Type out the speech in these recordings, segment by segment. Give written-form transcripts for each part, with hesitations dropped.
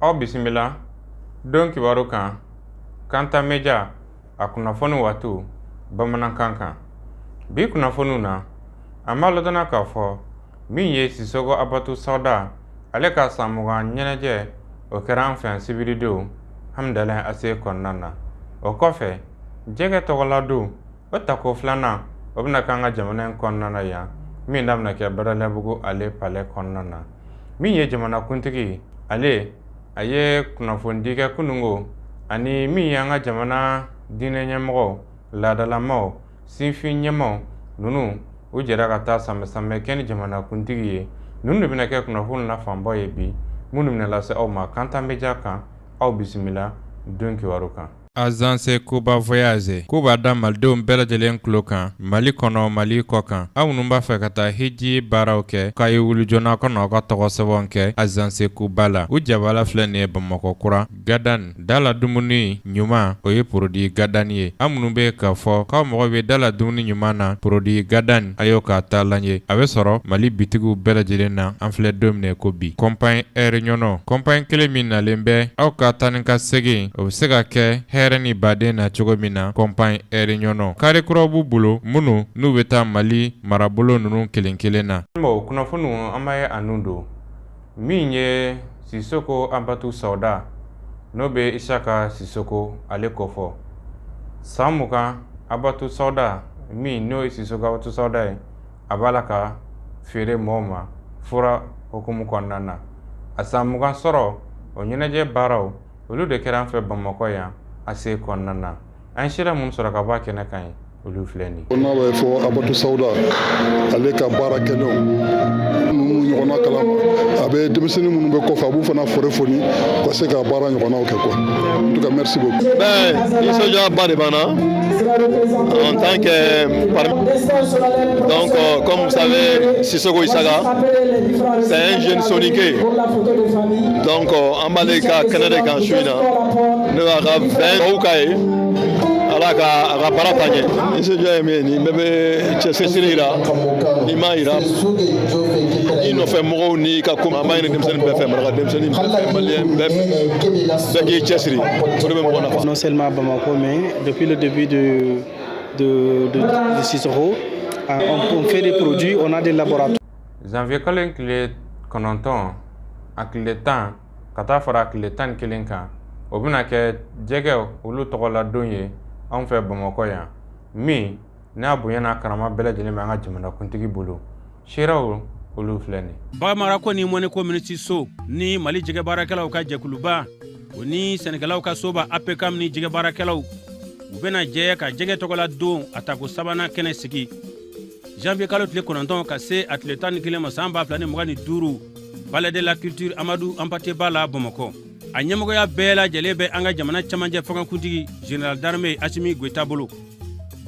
Aw bisimila don kibaru kan, Kanta Media a kunnafoni waatiw bamanankan kan. Bi kunnafoniw na, an b'a ladɔnniya k'a fɔ min ye Sisoko Abatu Sawuda, ale ka san 20 ɲɛnajɛ, o kɛra an fɛ yan sibiridon Hamdalaye ACI kɔnɔna na. O kɔfɛ, jɛgɛ tɔgɔladon o tako filanan, o bɛna k'an ka jamana in kɔnɔna na yan, min n'a bɛna kɛ Badalabugu ale palais kɔnɔna na. Min ye jamanakuntigi, ale a ye kunnafonidi kɛ kunungo, ani min ye an ka jamana diinɛ ɲɛmɔgɔw, laadalamaw, sinfin ɲɛmaw ninnu, u jɛra ka taa sanbɛ-sanbɛ kɛ ni jamanakuntigi ye. Ninnu de bɛna kɛ kunnafoni na fanba ye bi, minnu bɛna lase aw ma Kanta Media kan. Aw bisimila don kibaru kan. Agence Kuba Voyage k'u b'a da malidenw bɛɛ lajɛlen tulo kan, Mali kɔnɔ, Mali kɔ kan, aw minnu b'a fɛ ka taa hiji baaraw kɛ, k'a ye wuli joona ka na aw ka tɔgɔ sɛbɛnw kɛ Agence Kuba la. U jabala filɛ nin ye Bamakɔ kura Gadan. Da la dumuni ɲuman, o ye produit Gadan ye. Aw minnu bɛ k'a fɔ k'aw mago bɛ da la dumuni ɲuman na, produit Gadan, a y'o k'a taalan ye. A bɛ sɔrɔ Mali bitigiw bɛɛ lajɛlen na an filɛ don min ko bi. Compagnie Air Ɲɔnɔ, compagnie kelen min nalen bɛ aw ka taa ni ka segin, o bɛ se ka kɛ hɛrɛ ni baden na cogo min na. Compagnie Air Ɲɔnɔ, kari kuraw b'u bolo minnu n'u bɛ taa Mali marabolo ninnu kelen kelen na. Bon, kunnafoniw an b'a ye a nun don min ye Sisoko Abatu Sawuda, n'o bɛ Isaka Sisoko ale kofɔ. San 20 Abatu Sawuda min n'o ye Sisoko Abatu Sawuda ye, a b'a la ka feere mɔgɔw ma fura hukumu kɔnɔna na. A san 20 sɔrɔ, o ɲɛnajɛ baaraw olu de kɛra an fɛ Bamakɔ yan ACI kɔnɔna na. An sera mun sɔrɔ ka bɔ a kɛnɛ kan ye, olu filɛ nin. N'a bɛ fɔ Abatu Sawuda, ale ka baara kɛlenw ninnu ɲɔgɔnna kalama, a bɛ denmisɛnnin minnu bɛ kɔfɛ, a b'u fana fore foni ka se ka baara ɲɔgɔnnaw kɛ quoi. En tout cas, merci beaucoup. Ben, nisɔndiyaba de b'an na en tant que donc comme vous savez, Sissoko Isaka, c'est un jeune soninké. Donc an b'ale ka kɛnɛ de kan su in na, n'o y'a ka 20 dɔw ka ye. Ala ka a ka baara taa ɲɛ. Nisɔndiya ye min ye, nin bɛɛ bɛ cɛsiri yira. N'i m'a yira i nɔfɛ mɔgɔw n'i ka ko, an b'a ɲini denmisɛnnin bɛɛ fɛ, maraka denmisɛnnin bɛɛ fɛ, maliyɛn bɛɛ fɛ, bɛɛ k'i cɛsiri, o de bɛ mɔgɔ nafa. Non seulement à Bamako, mais depuis le début de Sissoko, on fait des produits, on a des laboratoires. Janvier kalo in tile 9, a tile 10 ka taa fara a tile 11 kan, o bɛna kɛ jɛgɛw olu tɔgɔladon ye anw fɛ Bamakɔ yan, min n'a bonya n'a karama bɛɛ lajɛlen bɛ an ka jamanakuntigi bolo. Seerew olu filɛ nin. Baganmarako ni mɔniko minisiriso ni Mali jɛgɛ baarakɛlaw ka jɛkuluba, o ni sɛnɛkɛlaw ka soba APCAM ni jɛgɛ baarakɛlaw, u bɛna jɛ ka jɛgɛ tɔgɔla don a tako sabanan kɛnɛ sigi janvier kalo tile 9 ka se a tile 11 ma san 2025, Palais de la Culture Amadou Hampâté Bâ la Bamakɔ. A ɲɛmɔgɔya bɛɛ lajɛlen bɛ an ka jamana camancɛ fangakuntigi général d'armée Assimi Goïta bolo.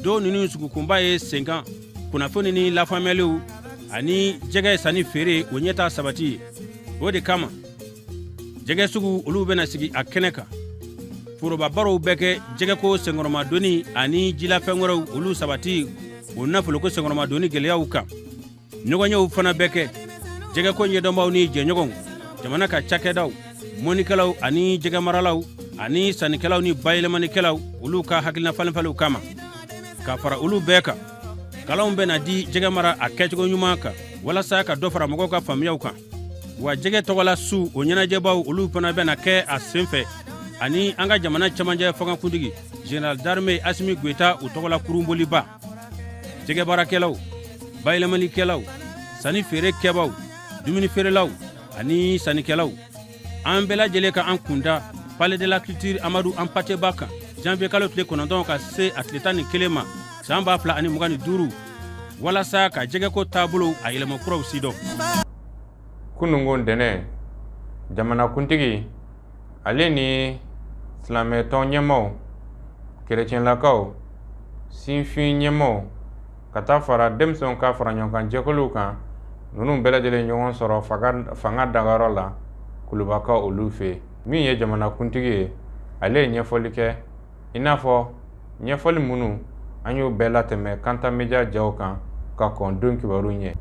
Don ninnu sugukunba ye senkan kunnafoni ni lafaamuyaliw ani jɛgɛ sanni feere, o ɲɛta sabati ye. O de kama jɛgɛ sugu olu bɛna sigi a kɛnɛ kan, foroba barow bɛ kɛ jɛgɛko senkɔrɔmadonni ani jilafɛn wɛrɛw olu sabati o nafoloko senkɔrɔmadonni gɛlɛyaw kan. Ɲɔgɔnyew fana bɛ kɛ jɛgɛko ɲɛdɔnbaw ni jɛɲɔgɔnw, jamana ka cakɛdaw, mɔnikɛlaw ani jɛgɛmaralaw ani sannikɛlaw ni bayɛlɛmanikɛlaw, olu ka hakilina falenfalenw kama. Ka fara olu bɛɛ kan, kalanw bɛna di jɛgɛ mara a kɛcogo ɲuman kan walasa ka dɔ fara mɔgɔw ka faamuyaw kan. Wa jɛgɛ tɔgɔla su o ɲɛnajɛbaw olu fana bɛna kɛ a sen fɛ, ani an ka jamana camancɛ fangakuntigi général d'armée Assimi Goïta u tɔgɔla kurunboliba. Jɛgɛ baarakɛlaw, bayɛlɛmalikɛlaw, sanni feere kɛbaw, dumuni feerelaw ani sannikɛlaw, an bɛɛ lajɛlen ka an kunda Palais de la Culture Amadou Hampâté Bâ kan janvier kalo tile 9 ka se a tile 11 ma san 2025, walasa ka jɛgɛko taabolo a yɛlɛma kuraw sidɔn. Kunungo ntɛnɛn, jamanakuntigi ale ni silamɛtɔn ɲɛmaw, kerecɛnlakaw, sinfin ɲɛmaw, ka taa fara denmisɛnw ka fara ɲɔgɔn kan jɛkuluw kan, ninnu bɛɛ lajɛlen ɲɔgɔn sɔrɔ fanga dagayɔrɔ la Kulubakaw olu fɛ yen. Min ye jamanakuntigi ye, ale ye ɲɛfɔli kɛ, i n'a fɔ ɲɛfɔli minnu an y'o bɛɛ latɛmɛ Kanta Media jaw kan ka kɔn don kibaru ɲɛ.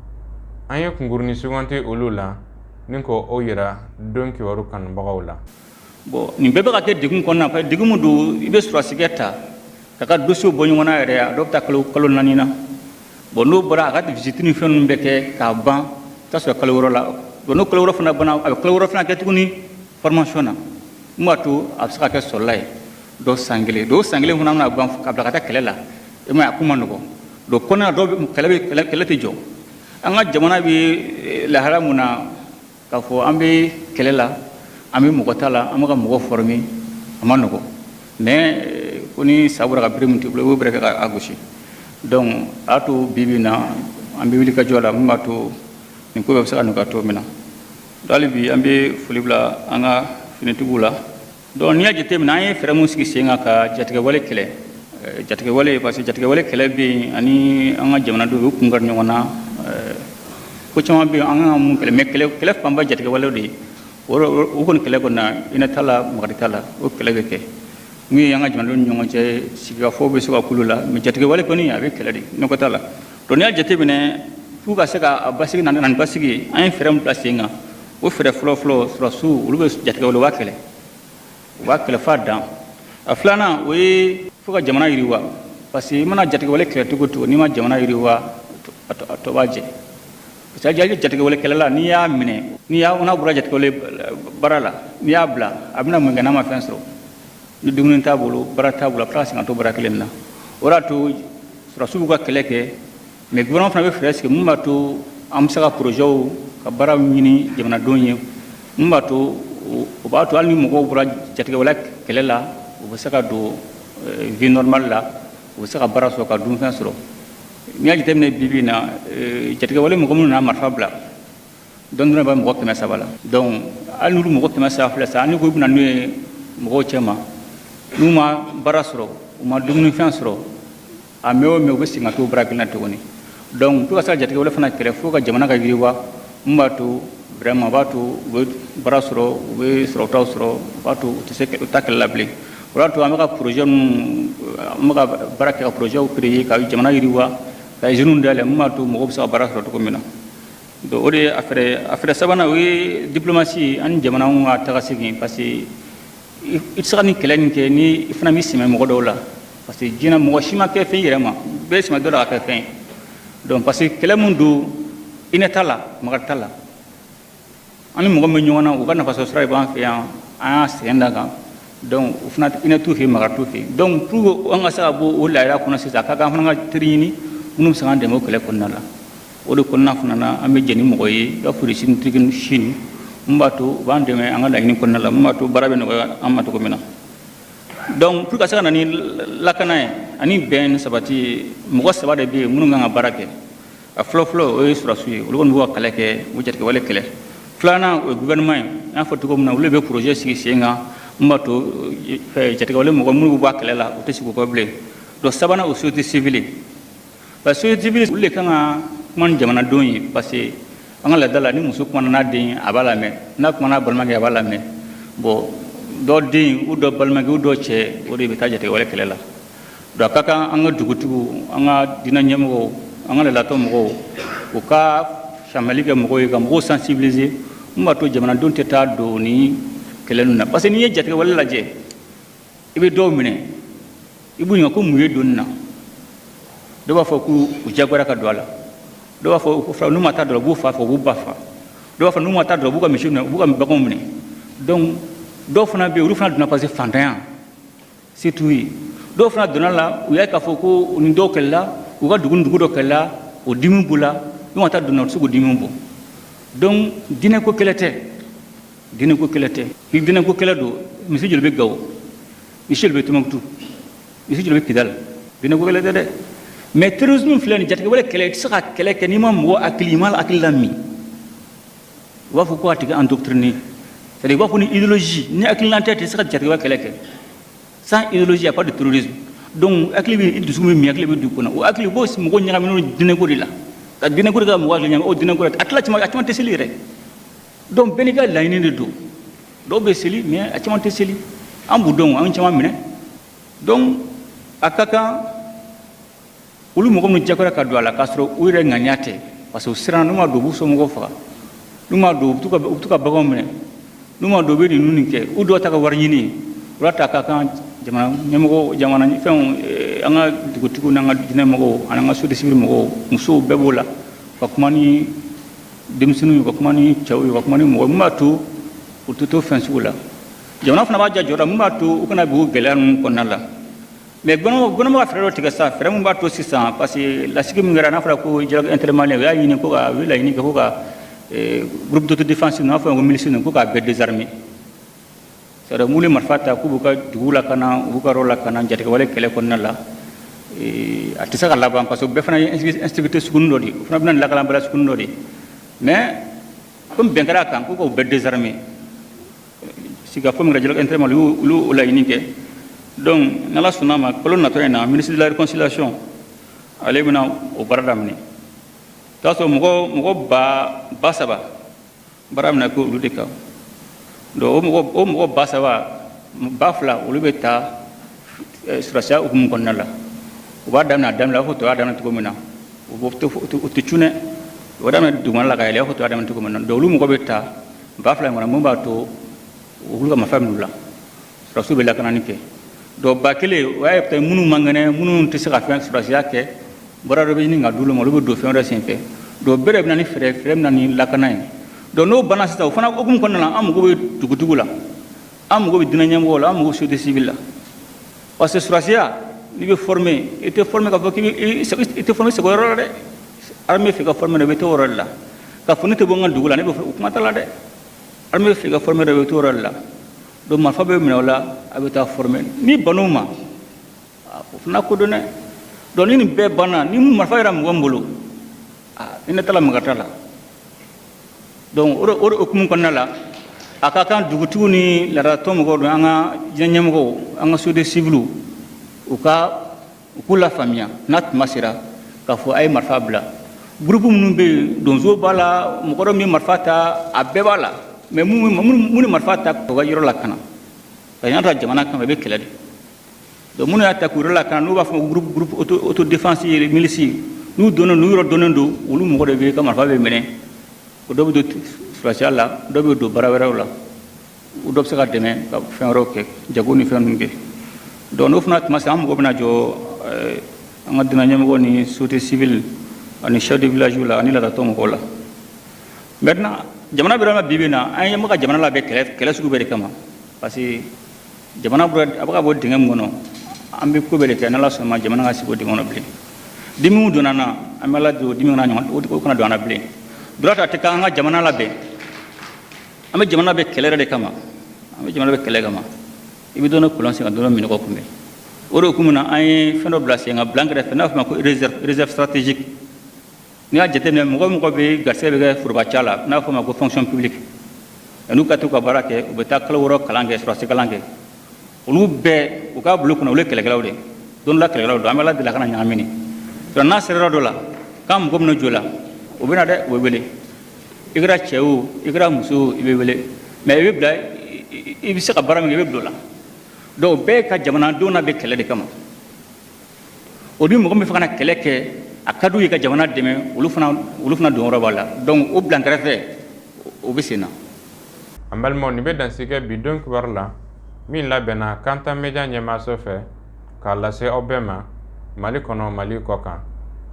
An ye kunkurunin suganti olu la. Ni ko o yira don kibaru kanubagaw la. Bon, nin bɛɛ bɛ ka kɛ degun kɔnɔna na. Degun min don, i bɛ sɔrɔdasikɛ ta ka ka dossier bɔ ɲɔgɔn na yɛrɛ, a dɔw bɛ taa kalo 4 na. Bon, n'o bɔra, a ka visite ni fɛn ninnu bɛɛ kɛ k'a ban, i t'a sɔrɔ kalo 6 la. Bon, n'o kalo 6 fana banna, a bɛ kalo 6 fana kɛ tuguni formation na, mun b'a to a bɛ se ka kɛ sɔrɔla ye. Dɔw san kelen, dɔw san kelen fana bɛna ban ka bila ka taa kɛlɛ la. E m'a ye, a ko ma nɔgɔn. Donc kɔnɔna na, dɔw bɛ kɛlɛ, bɛ kɛlɛ tɛ jɔ. An ka jamana bɛ lahala mun na, k'a fɔ an bɛ kɛlɛ la, an bɛ mɔgɔ ta la, an bɛ ka mɔgɔ former, a ma nɔgɔn. Mais ko ni sa bɔra ka bere min t'i bolo, i b'o bere kɛ k'a gosi. Donc a y'a to bi bi in na, an bɛ wuli ka jɔ la mun b'a to nin ko bɛɛ bɛ se ka nɔgɔya cogo min na. Donc hali bi, an bɛ foli bila an ka finitigiw la. Donc n'i y'a jateminɛ, an ye fɛɛrɛ mun sigi sen kan ka jatigɛwale kɛlɛ, jatigɛwale, parce que jatigɛwale kɛlɛ bɛ yen ani an ka jamanadenw u kun kari ɲɔgɔn na. Ko caman bɛ yen an kan ka mun kɛlɛ, mais kɛlɛ fanba jatigɛwale de ye. O kɔni kɛlɛ kɔni na, hinɛ t'a la, makari t'a la, o kɛlɛ bɛ kɛ. Mun ye an ka jamanadenw ni ɲɔgɔn cɛ, sigikafɔ bɛ se ka kulu la, mais jatigɛwale kɔni, a bɛ kɛlɛ de, nɔgɔ t'a la. Donc n'i y'a jateminɛ, f'u ka se ka basigi na ni basigi ye, an ye fɛɛrɛ min bila sen kan, o fɛɛrɛ fɔlɔ fɔlɔ, sɔrɔdasiw olu bɛ jatigɛwale, u b'a kɛlɛ, u b'a kɛlɛ f'a dan. A filanan, o ye fo ka jamana yiriwa, parce que i mana jatigɛwale kɛlɛ cogo o cogo, n'i ma jamana yiriwa, a tɔ b'a jɛ. Parce que jatigɛwale kɛlɛla, n'i y'a minɛ, n'i y'a n'a bɔra jatigɛwale baara la, n'i y'a bila, a bɛna mun kɛ n'a ma fɛn sɔrɔ? Ni dumuni t'a bolo, baara t'a bolo, a bɛ tila ka segin ka to baara kelen na. O de y'a to sɔrɔdasiw b'u ka kɛlɛ kɛ, mais gouvernement fana bɛ fɛɛrɛ sigi mun b'a to an bɛ se ka projets ka baaraw ɲini jamanadenw ye, mun b'a to o b'a to hali ni mɔgɔw bɔra jatigɛwale kɛlɛ la, u bɛ se ka don vie normale la, u bɛ se ka baara sɔrɔ, ka dunfɛn sɔrɔ. N'i y'a jateminɛ bi bi in na, jatigɛwale mɔgɔ minnu nana marifa bila, dɔɔni dɔrɔn bɛ mɔgɔ 300 la. Donc hali n'olu mɔgɔ 300 filɛ sisan, hali ko i bɛna n'u ye mɔgɔw cɛ ma, n'u ma baara sɔrɔ, u ma dumunifɛn sɔrɔ, a mɛn o mɛn, u bɛ segin ka t'o baara kelen na tuguni. Donc pour ka se ka jatigɛwale fana kɛlɛ, fo ka jamana ka yiriwa, mun b'a to vraiment a b'a to u bɛ baara sɔrɔ, u bɛ sɔrɔtaw sɔrɔ, u b'a to u tɛ se u ta kɛlɛ la bilen. O y'a to an bɛ ka projet ninnu, an bɛ ka baara kɛ ka projet créer ka jamana yiriwa, ka usines dayɛlɛ, mun b'a to mɔgɔw bɛ se ka baara sɔrɔ cogo min na. Donc o de ye a fɛɛrɛ. A fɛɛrɛ sabanan, o ye diplomatie, ani jamanaw ka taga segin, parce que i tɛ se ka nin kɛlɛ nin kɛ ni i fana b'i sɛmɛ mɔgɔ dɔw la, parce que diɲɛ mɔgɔ si ma kɛ fɛn yɛrɛ ma, bɛɛ sɛmɛ dɔ la ka kɛ fɛn ye. Donc parce que kɛlɛ mun don, hinɛ t'a la, makari t'a la. An ni mɔgɔ min bɛ ɲɔgɔn na, u ka nafasɔrɔ sira de b'an fɛ yan, an y'a sɛgɛn da kan. Donc o fana, hinɛ t'u fɛ yen, makari t'u fɛ yen. Donc pour que an ka se ka bɔ o lahala kɔnɔ sisan, a ka kan an fana ka teri ɲini minnu bɛ se k'an dɛmɛ o kɛlɛ kɔnɔna la. O de kɔnɔna fana na, an bɛ jɛ ni mɔgɔ ye, i b'a fɔ Russie ni Turquie ni Chine, mun b'a to u b'an dɛmɛ an ka laɲini kɔnɔna la, mun b'a to baara bɛ nɔgɔya an ma cogo min na. Donc pour ka se ka na ni lakana ye ani bɛn ni sabati, mɔgɔ saba de bɛ yen minnu kan ka baara kɛ. A fɔlɔ fɔlɔ, o ye sɔrɔdasiw ye, olu kɔni b'u ka kɛlɛ kɛ, u jatigɛwale kɛlɛ. Filanan, o ye gouvernement ye. N y'a fɔ cogo min na, olu de bɛ projet sigi sen kan mun b'a to jatigɛwale mɔgɔ minnu bɛ bɔ a kɛlɛ la, u tɛ sigi o kɔ bilen. Donc sabanan, o société civile, parce que société civile, olu de kan ka kuma ni jamanadenw ye, parce que an ka laada la, ni muso kumana n'a den ye, a b'a lamɛn, n'a kumana n'a balimakɛ, a b'a lamɛn. Bon, dɔ den u dɔ balimakɛ u dɔ cɛ, o de bɛ taa jatigɛwale kɛlɛ la. Donc a ka kan an ka dugutigiw, an ka diinɛ ɲɛmɔgɔw, an ka ladatɔ mɔgɔw, u ka faamuyali kɛ mɔgɔw ye, ka mɔgɔw sensibiliser, mun b'a to jamanadenw tɛ taa don ni kɛlɛ ninnu na. Parce que n'i ye jatigɛwale lajɛ, i bɛ dɔw minɛ, i b'u ɲininka ko mun ye don nin na. Dɔw b'a fɔ k'u diyagoyara ka don a la, dɔw b'a fɔ ko n'u ma taa dɔrɔn, u b'u fa faga, u b'u ba faga, dɔw b'a fɔ n'u ma taa dɔrɔn, u b'u ka misiw minɛ, u b'u ka baganw minɛ. Donc dɔw fana bɛ yen, olu fana donna parce que fantanya se t'u ye. Dɔw fana donna la, u y'a ye k'a fɔ ko u ni dɔw kɛlɛla, u ka dugu ni dugu dɔ kɛlɛla, o dimi b'u la, n'u ma taa donna, u tɛ se k'o dimi bɔ. Donc diinɛ ko kɛlɛ tɛ, diinɛ ko kɛlɛ tɛ. Ni diinɛ ko kɛlɛ don, misi joli bɛ Gawo, misi joli bɛ Tɔnbukutu, misi joli bɛ Kidali? Diinɛ ko kɛlɛ tɛ dɛ. Mais terrorisme filɛ nin, jatigɛwale kɛlɛ, i tɛ se ka kɛlɛ kɛ n'i ma mɔgɔ hakili, i ma hakili la min. U b'a fɔ ko a tigi endoctriné, c'est à dire u b'a fɔ ni idéologie, ni hakilina tɛ, tɛ se ka jatigɛwale kɛlɛ kɛ. Sans idéologie, y a pas de terrorisme. Donc hakili bɛ i dusukun bɛ min, hakili bɛ dugu kɔnɔ, o hakili b'o mɔgɔ ɲagaminen diinɛko de la, ka diinɛko de ka mɔgɔ hakili ɲagami o diinɛko la. A tila caman, a caman tɛ seli yɛrɛ. Donc bɛɛ n'i ka laɲini de don. Dɔw bɛ seli, mais a caman tɛ seli. An b'u dɔn, an caman minɛ. Donc a ka kan olu mɔgɔ minnu jagoyara ka don a la k'a sɔrɔ u yɛrɛ ŋaniya tɛ, parce que u siranna, n'u ma don, u b'u somɔgɔw faga. N'u ma don, u bɛ to ka baganw minɛ. N'u ma don, u bɛ ninnu nin kɛ. U dɔw ta ka wari ɲini. O la ta ka kan jamana ɲɛmɔgɔ, jamana fɛnw, an ka dugutigiw n'an ka diinɛ mɔgɔw ani an ka société civile mɔgɔw, musow bɛɛ b'o la, ka kuma ni denmisɛnninw ye, ka kuma ni cɛw ye, ka kuma ni mɔgɔ mun b'a to u tɛ to fɛn sugu la. Jamana fana b'a jɔ la mun b'a to u kana bin o gɛlɛya ninnu kɔnɔna la. Mais gouvernement ka fɛɛrɛ dɔ tigɛ sisan, fɛɛrɛ mun b'a to sisan, parce que lasigi min kɛra, n'a fɔra ko dialogue intermalien, u y'a ɲini ko ka, u ye laɲini kɛ ko ka groupe d'autodéfense ninnu, n'a fɔ ko milice ninnu, ko k'a bɛɛ désarmer. C'est à dire minnu ye marifa ta k'u b'u ka dugu lakana, u b'u ka yɔrɔ lakana jatigɛwale kɛlɛ kɔnɔna la, a tɛ se ka laban, parce que bɛɛ fana ye insécurité sugunin dɔ de ye, o fana bɛna ni lakanabaliya sugunin dɔ de ye. Mais comme bɛn kɛra a kan ko k'o bɛɛ désarmer, sigikafɔ min kɛra dialogue intermalien, olu o laɲini kɛ. Donc n'Ala sɔnna ma, kalo natɔ in na, ministre de la Réconciliation, ale bɛna o baara daminɛ. I t'a sɔrɔ mɔgɔ 3000 baara bɛna kɛ olu de kan. Donc o mɔgɔ 3000, 2000, olu bɛ taa sɔrɔdasiya hukumu kɔnɔna la. U b'a daminɛ a daminɛ, a b'a fɔ tɔ y'a daminɛ cogo min na, u tɛ cun dɛ, u b'a daminɛ dugumana la ka yɛlɛ, i b'a fɔ tɔ y'a daminɛ cogo min na. Donc olu mɔgɔ bɛ ta 2000 in kɔnɔ, mun b'a to olu ka marifa minɛ u la, sɔrɔdasiw bɛ lakanani kɛ. Donc 1000, o y'a ye peut-être minnu man kɛnɛ, minnu tɛ se ka fɛn sɔrɔdasiya kɛ, baara dɔ bɛ ɲini ka d'olu ma, olu bɛ don fɛn wɛrɛ senfɛ. Donc bɛɛ de bɛ na ni fɛɛrɛ, fɛɛrɛ bɛ na ni lakana ye. Donc n'o banna sisan, o fana hukumu kɔnɔna la, an mago bɛ dugutigiw la, an mago bɛ diinɛ ɲɛmɔgɔw la, an mago bɛ société civile la, parce que sɔrɔdasiya, n'i bɛ former, i tɛ former k'a fɔ k'i bɛ, i tɛ former sɛgɛyɔrɔ la dɛ. Armée fɛ ka former, i bɛ t'o yɔrɔ de la. K'a fɔ ne tɛ bɔ n ka dugu la, ne bɛ o kuma t'a la dɛ. Armée fɛ ka former, i bɛ t'o yɔrɔ de la. Donc marifa bɛ minɛ o la, a bɛ taa former. Ni ban'o ma, o fana ko dɔn dɛ. Donc ni nin bɛɛ banna, ni marifa yɛrɛ mɔgɔ min bolo, ni ne taara maga t'a la. Donc o de hukumu kɔnɔna la, a ka kan dugutigiw ni laadatɔn mɔgɔw don, an ka diinɛ ɲɛmɔgɔw, an ka société civile, u k'u lafaamuya n'a tuma sera k'a fɔ a ye marifa bila. Groupe minnu bɛ yen, donso b'a la, mɔgɔ dɔ min ye marifa ta, a bɛɛ b'a la. Mais mun ye marifa ta k'u ka yɔrɔ lakana, ka ɲa ta jamana kama, i bɛ kɛlɛ de. Donc minnu y'a ta k'u yɔrɔ lakana, n'u b'a fɔ groupe autodéfense, milice, n'u donnen, n'u yɔrɔ dɔnnen don, olu mɔgɔ de bɛ ka marifa bɛ minɛ. O dɔ bɛ don sɔrɔdasiya la, dɔ bɛ don baara wɛrɛw la, o dɔ bɛ se ka dɛmɛ ka fɛn wɛrɛw kɛ, jago ni fɛn ninnu kɛ. Donc n'o fana tuma sera, an mago bɛna jɔ an ka diinɛ ɲɛmɔgɔ ni société civile ani chef de village la ani laadatɔn mɔgɔw la. Maintenant, jamana bɛ yɔrɔ min na bi bi in na, an ye bɛ ka jamana labɛn kɛlɛ, kɛlɛ sugu bɛɛ de kama, parce que jamana bɔra, a bɛ ka bɔ dingɛ min kɔnɔ, an bɛ ko bɛɛ de kɛ n'Ala sɔnna ma, jamana ka sigi o dingɛ kɔnɔ bilen. Dimi donna na, an bɛ Ala deli, o dimi kana ɲɔgɔn, o kana don an na bilen. Dɔrɔn tɛ k'an ka jamana labɛn, an bɛ jamana bɛ kɛlɛ yɛrɛ de kama, an bɛ jamana bɛ kɛlɛ kama. I bɛ dɔɔnin kolon sen ka dɔɔnin minɛgɔ kunbɛn. O de hukumu na, an ye fɛn dɔ bila sen kan, bila an kɛrɛfɛ, n'a fɔ ma ko réserve stratégique. N'i y'a jateminɛ, mɔgɔ mɔgɔ bɛ garisɛgɛ bɛ kɛ foroba ca la, n'a fɔ ma ko fonction publique, n'u ka to ka baara kɛ, u bɛ taa kalo 6 kalan kɛ, sɔrɔdasi kalan kɛ, olu bɛɛ u ka bulon kɔnɔ, olu ye kɛlɛkɛlaw de ye, don dɔ la kɛlɛkɛlaw don. An bɛ Ala deli a kana ɲagami nin. N'a sera yɔrɔ dɔ la k'an mago bɛna jɔ la, o bɛ na dɛ, o bɛ wele. I kɛra cɛ o, i kɛra muso o, i bɛ wele. Mais i bɛ bila, i bɛ se ka baara min kɛ, i bɛ bila o la. Donc bɛɛ ka jamanadenw na bɛ kɛlɛ de kama. O ni mɔgɔ min fɛ ka na kɛlɛ kɛ, a ka d'u ye ka jamana dɛmɛ, olu fana donyɔrɔ b'a la. Donc o bila kɛrɛfɛ, o bɛ sen na. An balimaw, nin bɛ dansigɛ bi don kibaru la min labɛnna Kanta Media ɲɛmaaso fɛ k'a lase aw bɛɛ ma Mali kɔnɔ, Mali kɔ kan.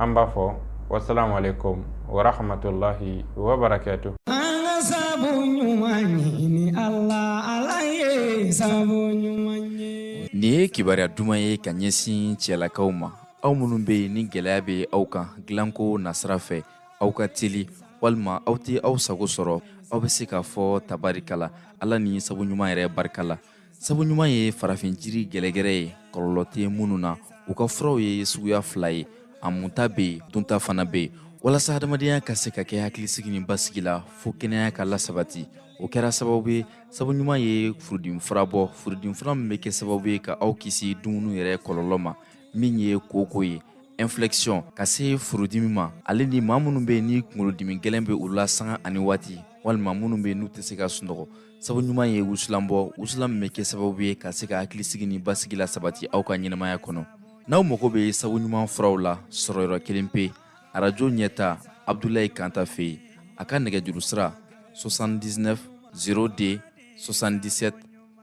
An b'a fɔ wasalamu alaikum warahmatullahi wabarakatuh. An ka sabu ɲuman ɲini Ala, Ala ye sabu ɲuman ye. Nin ye kibaruya duman ye ka ɲɛsin cɛlakaw ma, aw minnu bɛ yen ni gɛlɛya bɛ aw kan dilanko nasira fɛ, aw ka teli walima aw tɛ aw sago sɔrɔ, aw bɛ se k'a fɔ tabarikala, Ala ni sabu ɲuman yɛrɛ barika la. Sabu ɲuman ye farafin jiri gɛlɛgɛrɛ ye, kɔlɔlɔ tɛ minnu na. U ka furaw ye suguya fila ye: a munta bɛ yen, dunta fana bɛ yen, walasa adamadenya ka se ka kɛ hakilisigi ni basigi la, fo kɛnɛya ka lasabati. O kɛra sababu ye, sabu ɲuman ye furudimi fura bɔ, furudimi fura min bɛ kɛ sababu ye ka aw kisi dumuni yɛrɛ kɔlɔlɔ ma, min ye koko ye, infection, ka se furudimi ma, ale ni maa minnu bɛ yen ni kunkolodimi gɛlɛn bɛ u la sanga ani waati, walima minnu bɛ yen n'u tɛ se ka sunɔgɔ. Sabu ɲuman ye wusulan bɔ, wusulan min bɛ kɛ sababu ye ka se ka hakilisigi ni basigi la sabati aw ka ɲɛnamaya kɔnɔ. N'aw mago bɛ sabu ɲuman furaw la, sɔrɔ yɔrɔ kelen pe, arajo ɲɛta, Abudulayi Kanta fɛ yen. A ka nɛgɛjuru sira 79 02 77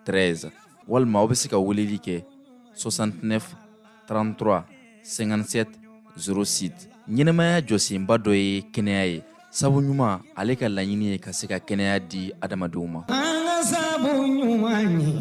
13 walima aw bɛ se ka weleli kɛ 69 33 57 06. Ɲɛnɛmaya jɔsenba dɔ ye kɛnɛya ye. Sabu ɲuman, ale ka laɲini ye ka se ka kɛnɛya di adamadenw ma. An ka sabu ɲuman.